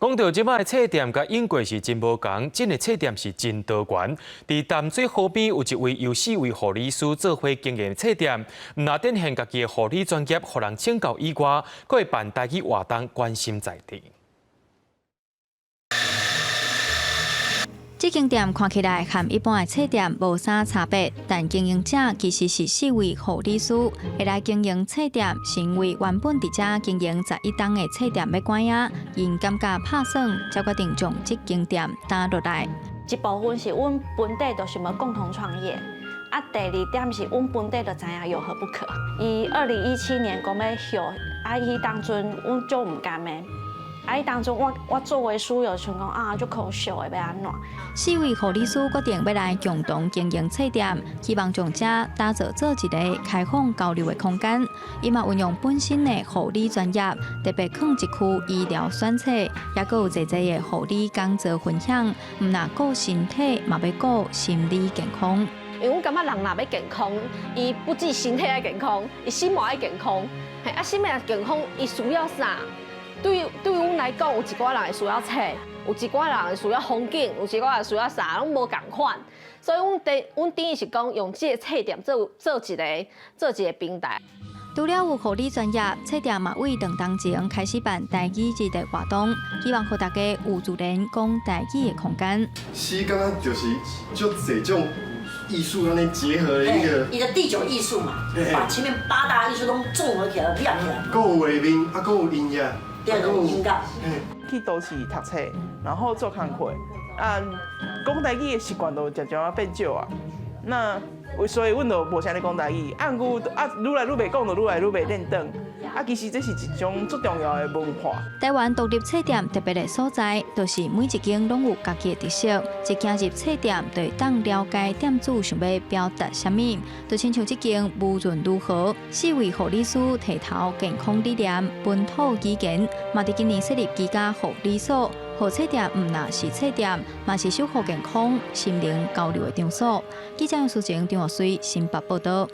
講到這擺冊店，佮英國是真無仝，這个冊店是真多元。佇淡水河邊有一位由四位護理師做伙經營冊店，毋但展現家己的護理專業，予人請教以外，閣會辦台語活動關心在地。這間店看起來和一般的冊店無啥差別，但經營者其實是四位護理師，會來經營冊店，是因為原本佇遮經營11冬的冊店欲關啊，𪜶感覺拍算，才決定將這間店擔落來。一部分是阮本底就想欲共同創業，啊，第二點是阮本底就知影有何不可。伊2017年講欲歇，啊，彼當陣阮足毋甘的。啊！彼當陣我作為書友想講啊，足可惜的欲按怎？四位護理師決定欲來共同經營冊店，希望將遮打造做一个開放交流的空間。伊嘛運用本身的護理專業，特別囥一區醫療選冊，抑閣有濟濟的護理講座分享。毋但顧身體，嘛欲顧心理健康。因為阮感覺人若欲健康，伊不止身體愛健康，伊心嘛愛健康。嘿，啊，心若健康，伊需要啥？對阮來講，有一寡人會需要冊，有一寡人會需要風景，有一寡人需要啥，攏無仝款。所以，阮等於是講用這个冊店做一個平台。除了有護理專業，冊店嘛為2冬前開始辦台語日的活動，希望予大家有自然講台語的空間。詩感覺就是足濟種藝術按呢結合的一個。伊的第九藝術嘛，把前面八大藝術都綜合起來，連起來。閣有畫面，啊，閣有音樂。對，音樂。去都市讀冊，然後做工課，啊，講台語的習慣就漸漸仔變少啊。那所以阮就無啥咧講台語，啊，毋過啊，愈來愈袂講，就愈來愈袂練轉。啊，其實這是一種足重要的文化。台灣獨立冊店特別的所在，就是每一間攏有家己的特色。一行入冊店，就會當了解店主想欲表達啥物。就親像這間無論如何，四位護理師提頭健康理念、本土語言，嘛佇今年設立居家護理所，予冊店毋但是冊店，嘛是守護健康、心靈交流的場所。記者楊淑晴、張學水新北報道。